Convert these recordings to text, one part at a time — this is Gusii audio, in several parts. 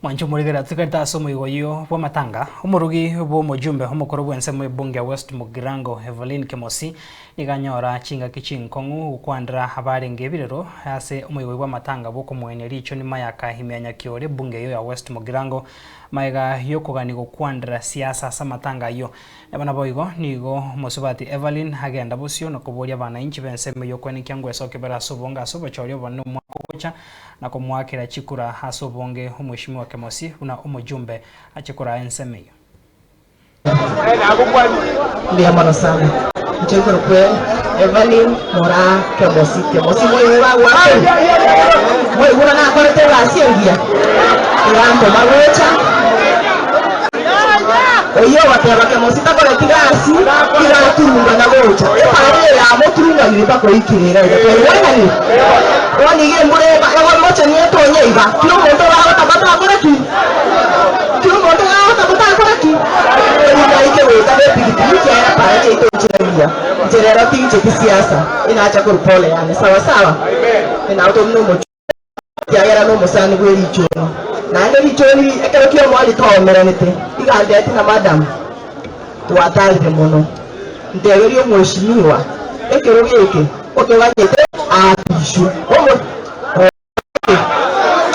Mwanche omorigere atigarete ase omoigo oyio bw'amatanga, omorugi bw'omojumbe omokoro bw'ensemo y'ebunge ya West Mugirango Evelyn Kemosi nigo anyora chingaki chinkong'u gokwandera abarenge ebirero ase omoigo oyio bw'amatanga bw'okomoenia richoni mayaka ime ya Nyakiore ebunge eyio ya West Mugirango magega y'okogania gokwandera siasa ase amatanga ayio. Nabo naboigo nigo omosubati Evelyn agenda bosio na koboria abanainchi b'ensemo eyio kwenekia ngwesokia bare ase obonge ase obochori obonene omwaka ogocha na komoakera chikura ase obonge Omweshimiwa Kemosi buna omojumbe ache koraa ensemo eyio. Mbuya mono sana. Inche nkorokwa Evelyn Moraa Kemosi. Kemosi mwaigure agwo ase? Mwaigure nakorete egasi engiya? Iga ntoma gocha. Oyio ogoteba Kemosi takoreti gasi, iga aturungana gocha. Epara eye yamoturunganire mpaka oikire iga iga. Twaigwananire? Bono iga embura eba egomochenia etonye iga, kera omonto oragotama takore ki? Kera omonto oragotama takore ki? Erinde aike goeta nepigipigi ekiagera para chiaito nchire mbuya. Inche rero tincheti siasa, inacha korwa pole yane. Sawa sawa? Inao tori nomochie ekiagera nomosani bwe richoni. Naende richoni ekero ki'omoerio twaomeranete, iga antebeti ng'a madam, twatarire mono. Nteberie omweshimiwa, ekero geke otoganyete aapishwe. Omo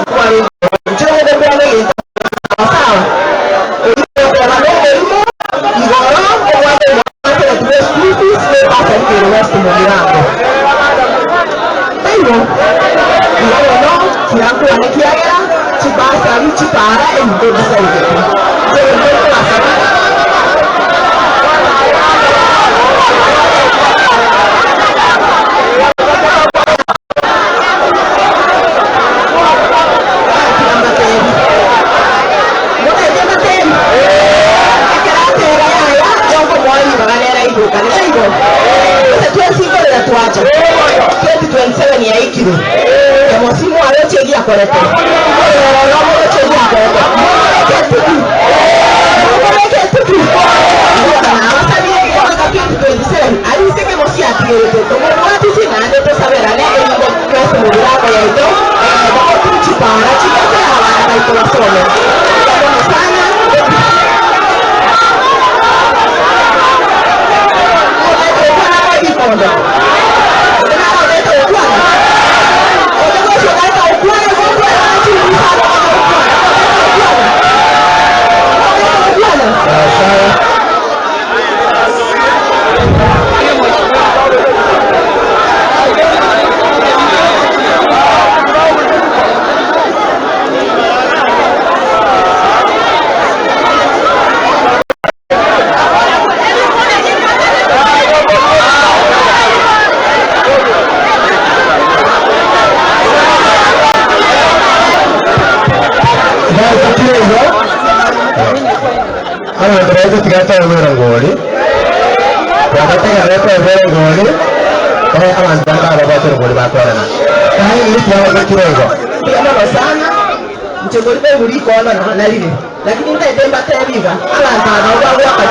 kwarenge inche gokwana egento sawa, oyio ogoteba nomorimo igoro obwate omwake na school fees ne bursary kere West Mugirango. Taibo, igo bono tirakwane kiagera chibasari chipara ebinto bisaigete. Inche gento nkobasaba. Tiga mbatebi. Motebi mbatebi. Ekero ateba yaya, yonkomoa ribaga nere aigwekane. Taibo? Gose twensi nkorera twacha. 2027 yaikire. Kemosi mwaroche egiakorete. Ororo moroche egiakorete. Mokoreke etuki. Mokoreke etuki. Bono nabasabire omwaka 2027 arise Kemosi atigerete. Tomobwatisi naende tosaberane erinde Ase emirango yaito bagotura chipara chigese abana baito basome. Mbuya mono sana. Omanyete gokwana kwa rikondo? Gose naro omanyete gokwana? Onde bwensi otaete gokwana igo okwana chinguru sana omanye gokwana. Omanyete gokwana? Omanyete gokwana? Sawa sawa. Bagotakire igo. Abanto baito tiga toegwe erongori, twagategerera toegwe erongori, eh, abanto bande bababwate erongori bakorana. Kaini tiabagokire igo. Mbuya mono sana, inche nkori koigwa rikondo nonya rire, lakini ntaete mbatebi iga, abanto aba nabo bagoaka.